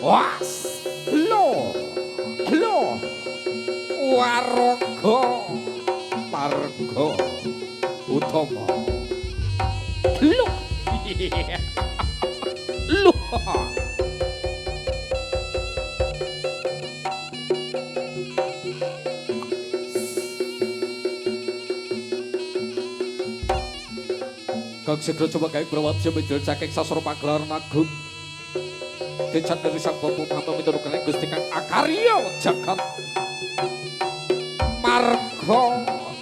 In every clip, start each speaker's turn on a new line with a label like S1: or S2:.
S1: Was lo lo waraga marga utama. Lo lo. Kang segera coba gawe brawat jemedel cakek sastra pagelaran agung. Decat dari sang Bapak Muhammad miturut Gusti Kang Akarya jagat marga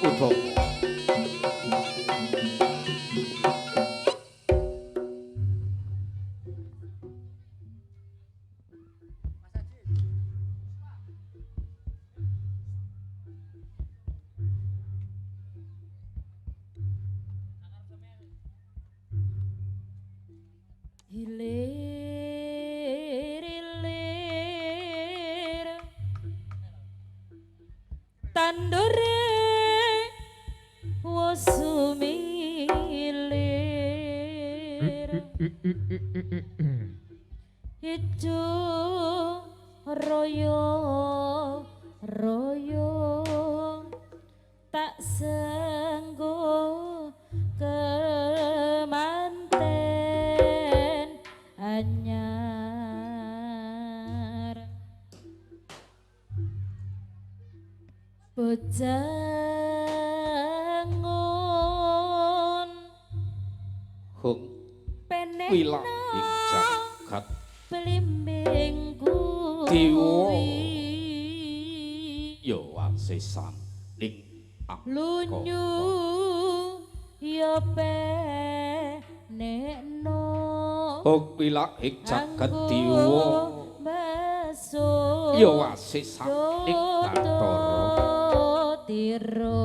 S1: utama.
S2: Hilir tandure wosumilir ijo royo royo tak senggo kemanten anyar bojangun
S1: hung
S2: penekno
S1: wilah ing jagat
S2: blimbing
S1: Dewa.
S2: kuwi
S1: ya wasesan ning angkara.
S2: Lunyu ya penekno
S1: Hung wilah ing jagat dewa
S2: beso
S1: ya wasesan ning bathara.
S2: Tiro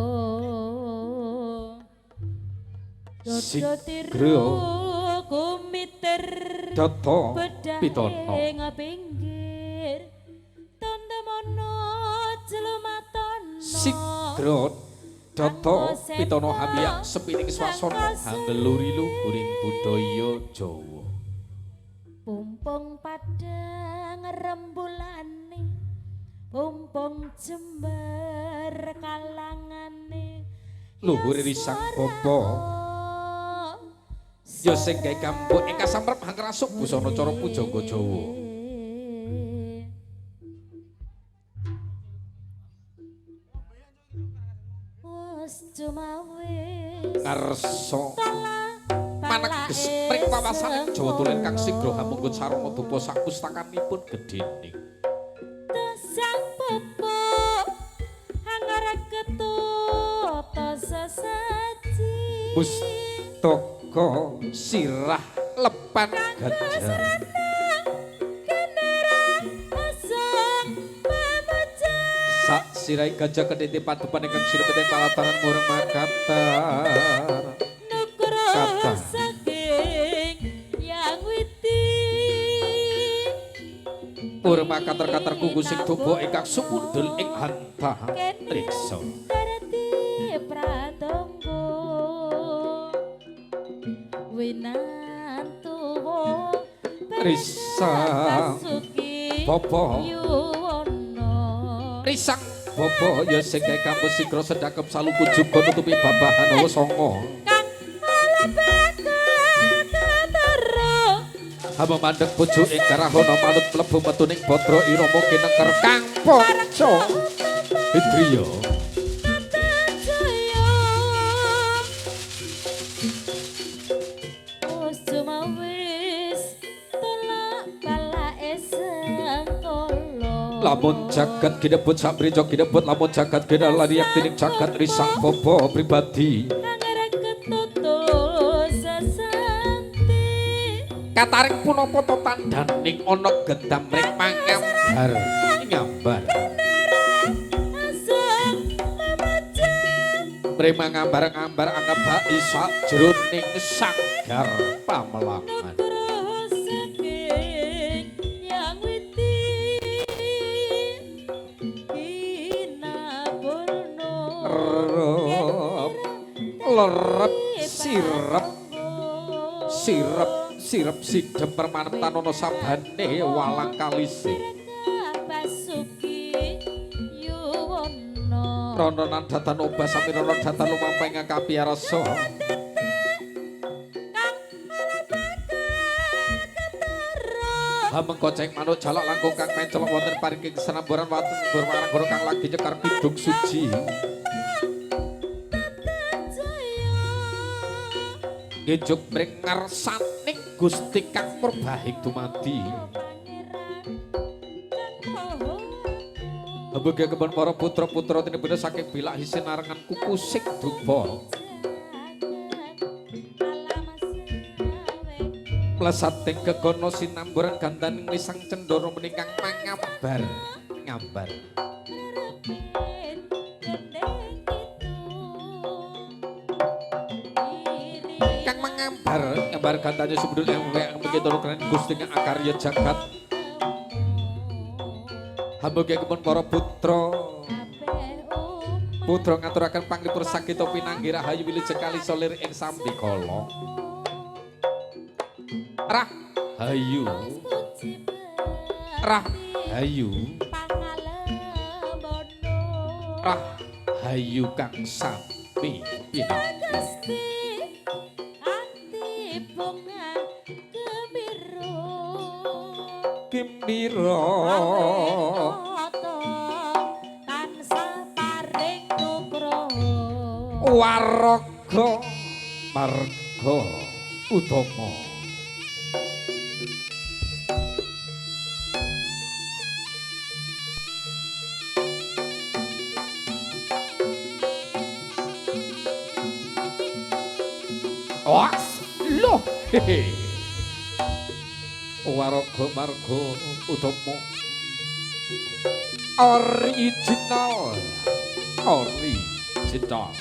S1: Sigra
S2: kumiter
S1: data pitana
S2: ing pinggir tondemono jlumatono
S1: sigra data pitana hambiyak sepining swasana hanggeluri luhuring budaya Jawa.
S2: Pumpung padang rembulane pumpung jember kalangane
S1: Luhure risang bapa ya sing gawe kambuk ing kasamrep hangrasuk busana cara pujangga Jawa.
S2: Wis cumawis
S1: Ngarsa maneges pring wawasaning Jawa tulen kang sigra hamunggut sarana dupa sapustakanipun gedhening.
S2: Sang bapa hangara ketuta sesaji
S1: Pustaka sirah lepan gajah sak sirai gajah kedhiti padupan ingkang sirepet ing palataran mureng makatar
S2: nugroho saking yang witi
S1: mureng makatar-katar kuku sing tuba ingkang sumundul ing hanta triksa
S2: Darati pratangga winantuwa
S1: Risang bapa
S2: yuwana
S1: risang bapa ya sing gawe kampus sigra sedhakep saluku juga nutupi babahan hawa sanga
S2: kang malebet ketara
S1: hama mandeg bojo ing karahana manut mlebu metu ning badra irama kinengker kang panca Hidriya
S2: Jaya wis cumawis tolak balake sengkala
S1: lamun jagat ginebut sabrica ginebut lamun jagat ginalani yakti ning jagat risang bapa pribadi
S2: angger ketutu sesanti
S1: kataring punapa to tandhaning ana gendam ring pangambar ngambar
S2: asem memecah
S1: mring mangambar-ngambar angebaki sajroning sanggar pamelangan
S2: nugroho saking yang witi kinapurna
S1: Lerep lerep sirep sirep Sirep sidem permanem tanono sabane walang kalise.
S2: Basuki yuwono.
S1: Rononan datan obah samirono datan lumampah ing kapiyarsa. Hamengko ceng manuk jalak langkung kang mencelok wonten paringking senamburan watu berwarang kang lagi nyekar kidung suci. Ngejuk mring ngarsaning Gusti kang purbahing dumadi. Hembega kebon para putra-putra tinebene saking bilak hisin arengan kuku sing dupa. Mlesating gegono sinamburan gandaning lisang cendoro menikang mangambar ngambar. Kang mangambar ngambar gandane sumedhul yang begitu keren Gusti kang akarya jagat. Hambege kepun para putra putra ngaturaken panglipur sakita pinanggih rahayu wilujeng kali solir ing sambikala. Rahayu rahayu rahayu kang sami pinanggih. Gembira
S2: tansah paring nugroho
S1: waraga marga utama. Was loh hehe. Waraga marga utama original original.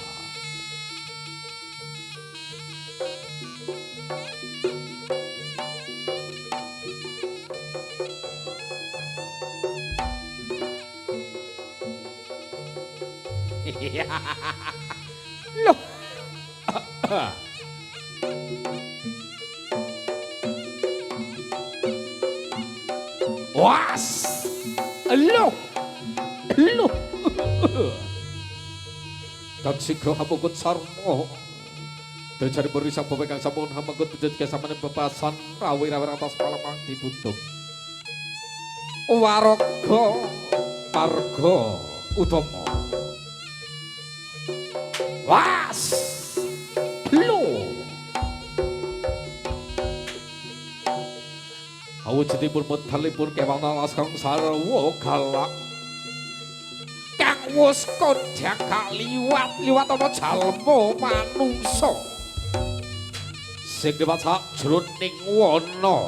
S1: Loh. Was. Loh. Loh. Kang sigra hamukut sarma. Dajare puri sapa kang sampun hamukut pujat kesamane bebasan rawira-wira atas palemang dibutuh. Waraga marga utama. Was. Loh. Awujudipun medalipun kewana las kang sarwa galak. Kang wus kondhang kaliwat-liwat ana jalma manungsa. Sing liwat sajroning wana.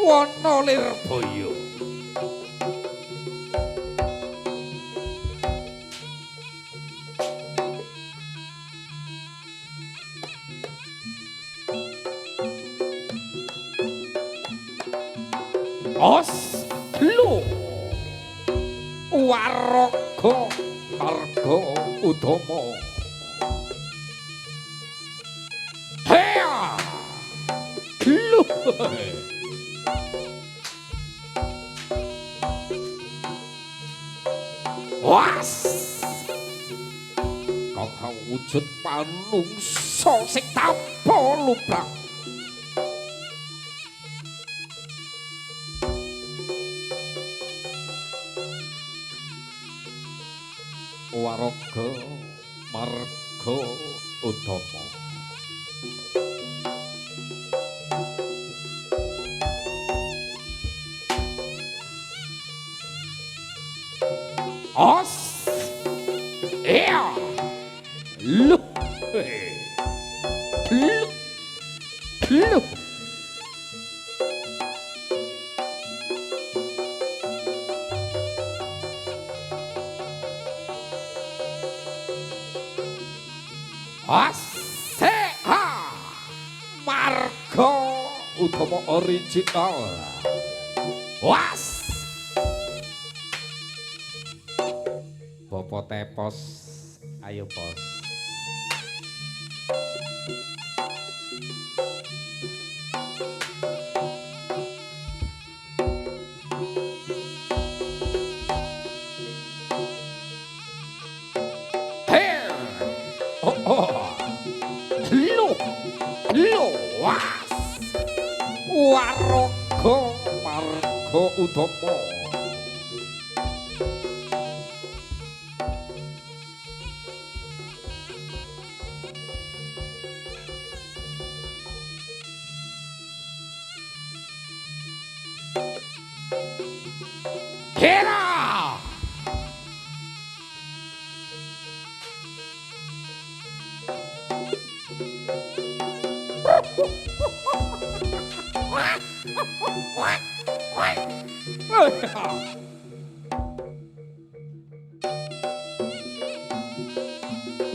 S1: Wana Lirboyo. Os lo waraga marga utama. Hea lo was kang wujud manungsa sing tanpa lumrah. Waraga marga utama. Os ea lu lu lu. Aseha marga utama original. Was Bapak Tepos, ayo pos. Luas Waraga Marga Utama. Hera!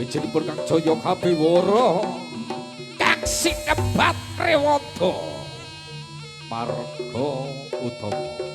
S1: Wijinipun Kang Jaya Kabiwara kang sinebat Rewanda Marga Utama.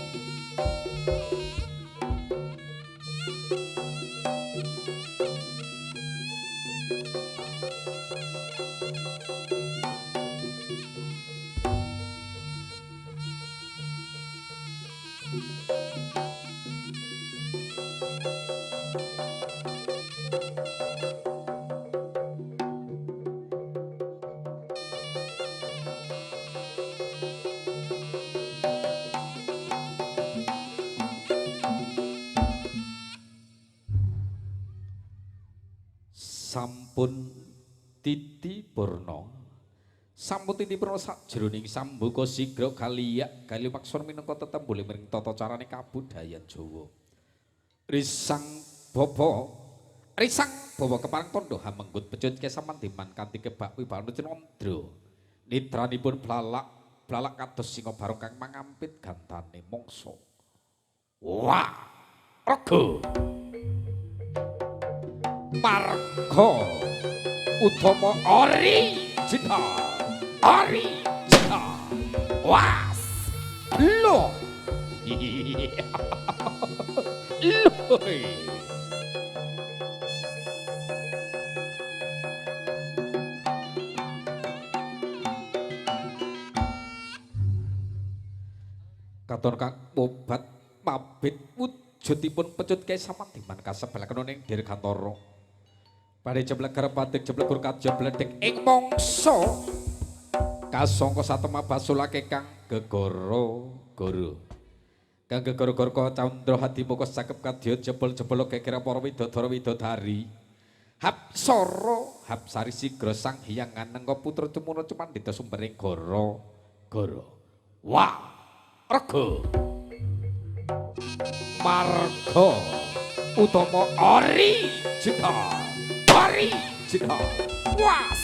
S1: Sampun titi purna, sampun titi purna sajroning sambuka sigra kaliyak kalimaksun minangka tetembule mring tata carane kabudayan Jawa. Risang bapa, risang bawa kepareng tandha hamenggut pecut kesamandiman kanthi kebak wibawa candra. Nitranipun blalak blalak kados singa barong kang mangampit gantane mangsa. Wah, rega Marga Utama original, original. Was lo, lo. Katon kang obat mabit wujudipun pecut kesamandiman kasebelaken ing Dirgantara. Badhe jebleger patik jeblegur kajebledhek ing mangsa kasangka satemah basulake kang gegara-gara. Kang gegara-gara candra hadimuka cakep kadya jebol-jebol geger para widodara widodari. Hapsara hapsari sigra sang hyang anengga putra cemuna cumandita sumbering gara-gara. Wah, rega Marga Utama original. Original. Was.